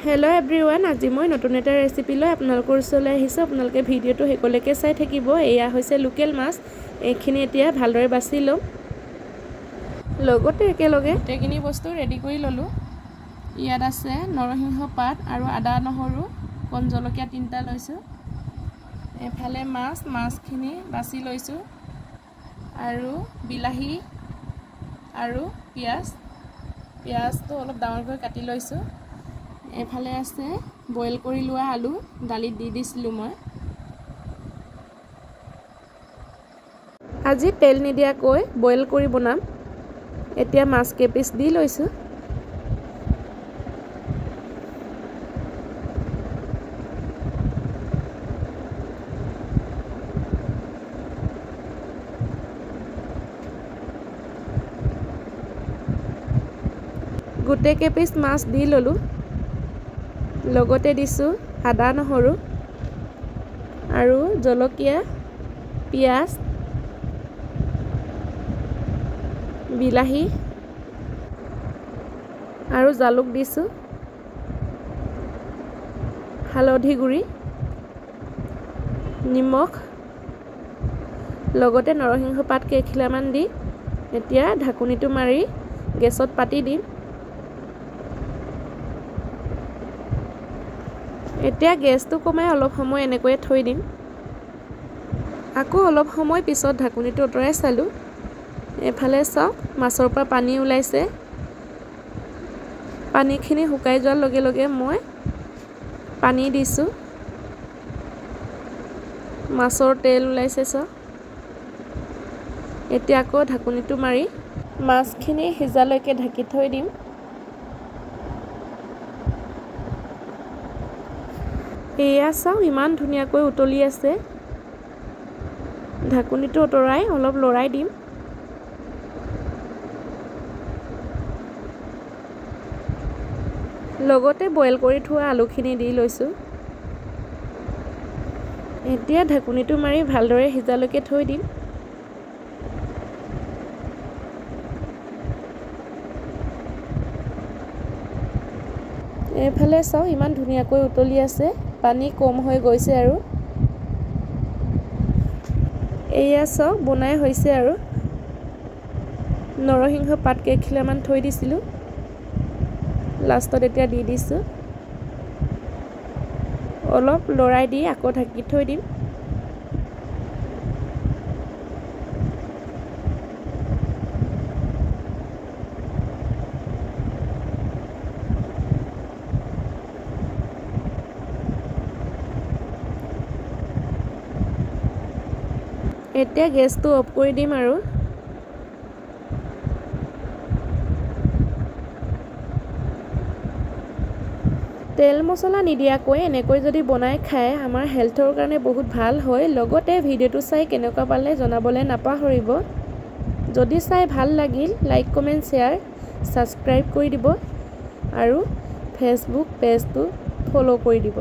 Hello' everyone, আজি মই নতুন এটা ৰেচিপি লৈ আপোনালোকৰ ওচৰলৈ আহিছোঁ। আপোনালোকে ভিডিঅ'টো শেষলৈকে চাই থাকিব। এয়া হৈছে লোকেল মাছ। এইখিনি এতিয়া ভালদৰে বাছি ল'ম। লগতে একেলগে গোটেইখিনি বস্তু ৰেডি কৰি ল'লোঁ। ইয়াত আছে নৰসিংহ পাত আৰু আদা নহৰু, কণ জলকীয়া 3টা লৈছোঁ। এফালে মাছখিনি বাছি লৈছোঁ আৰু বিলাহী আৰু পিঁয়াজটো অলপ ডাঙৰকৈ কাটি লৈছোঁ। এফালে আছে বইল কৰি লোৱা আলু, দালিত দি দিছিলোঁ মই। আজি তেল নিদিয়াকৈ বইল কৰি বনাম। এতিয়া মাছ কেইপিচ দি লৈছোঁ। গোটেই কেইপিচ মাছ দি ল'লোঁ। লগতে দিছোঁ আদা নহৰু আৰু জলকীয়া, পিঁয়াজ, বিলাহী আৰু জালুক দিছোঁ, হালধি গুড়ি, নিমখ, লগতে নৰসিংহ পাত কেইখিলামান দি এতিয়া ঢাকনিটো মাৰি গেছত পাতি দিম। এতিয়া গেছটো কমাই অলপ সময় এনেকৈয়ে থৈ দিম। আকৌ অলপ সময় পিছত ঢাকনিটো আঁতৰাই চালোঁ। এফালে চাওক, মাছৰ পৰা পানী ওলাইছে। পানীখিনি শুকাই যোৱাৰ লগে লগে মই পানী দিছোঁ। মাছৰ তেল ওলাইছে চাওক। এতিয়া আকৌ ঢাকনিটো মাৰি মাছখিনি সিজালৈকে ঢাকি থৈ দিম। এয়া চাওক, ইমান ধুনীয়াকৈ উতলি আছে। ঢাকনিটো আঁতৰাই অলপ লৰাই দিম। লগতে বইল কৰি থোৱা আলুখিনি দি লৈছোঁ। এতিয়া ঢাকনিটো মাৰি ভালদৰে সিজালৈকে থৈ দিম। এইফালে চাওক, ইমান ধুনীয়াকৈ উতলি আছে, পানী কম হৈ গৈছে। আৰু এয়া চাওক, বনাই হৈছে। আৰু নৰসিংহ পাত কেইখিলামান থৈ দিছিলোঁ, লাষ্টত এতিয়া দি দিছোঁ। অলপ লৰাই দি আকৌ ঢাকি থৈ দিম। এতিয়া গেছটো অফ কৰি দিম। আৰু তেল মছলা নিদিয়াকৈ এনেকৈ যদি বনাই খায়, আমাৰ হেল্থৰ কাৰণে বহুত ভাল হয়। লগতে ভিডিঅ'টো চাই কেনেকুৱা পালে জনাবলৈ নাপাহৰিব। যদি চাই ভাল লাগিল, লাইক, কমেণ্ট, শ্বেয়াৰ, ছাবস্ক্ৰাইব কৰি দিব আৰু ফেচবুক পেজটো ফ'ল' কৰি দিব।